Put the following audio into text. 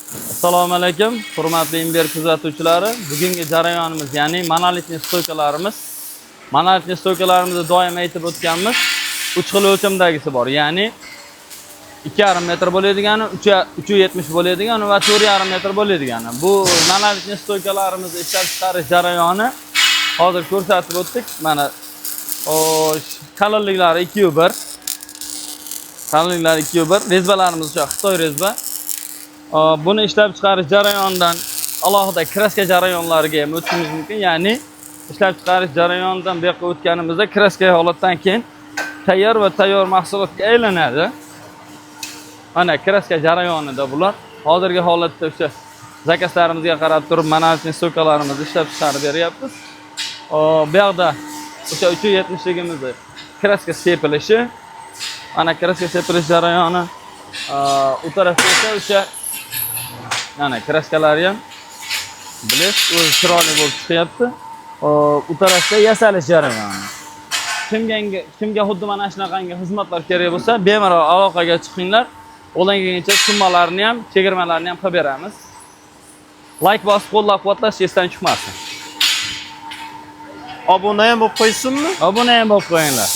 Assalomu alaykum, hurmatli Imber kuzatuvchilari. Bugungi jarayonimiz, ya'ni монолитный стойка larimiz. Монолитный стойка larimizni doim aytib o'tganmiz. Uch xil o'lchamdagisi bor, ya'ni 2,5 metr bo'ladigani, 3,70 bo'ladigani va 4,5 metr bo'ladigani. Bu монолитный стойка larimizni ishlab chiqarish jarayoni hozir ko'rsatib o'tdik. Mana, xo'sh, qalinliklari 2,1. Qalinliklari 2,1. Резьба larimiz o'sha Xitoy резьба. Buni ishlab chiqarish jarayonidan alohida краска jarayonlariga ham o'tishimiz mumkin. Ya'ni ishlab chiqarish jarayonidan bu yoqqa o'tganimizda краска holatdan keyin tayyor va tayyor mahsulotga aylanadi. Mana, краска jarayonida bular. Hozirgi holatda o'sha заказ larimizga qarab turib монолитный стойка larimizni ishlab chiqarib beryapmiz. Bu yoqda o'sha 3,70ligimizni краска sepilishi. Mana, краска sepilish jarayoni. U tarafda esa o'sha, mana, краска lari ham блеск, o'zi chiroyli bo'lib chiqyapti. U tarafda yasalish jarayoni. Kimga xuddi mana shunaqangi xizmatlar kerak bo'lsa, bemalol aloqaga chiqinglar. Qo'ldan kelgancha summalarni ham, chegirmalarni ham qilib beramiz. Layk bosib qo'llab-quvvatlash esdan chiqmasin. Obuna ham bo'lib qo'ysinmi? Obuna ham bo'lib qo'yinglar.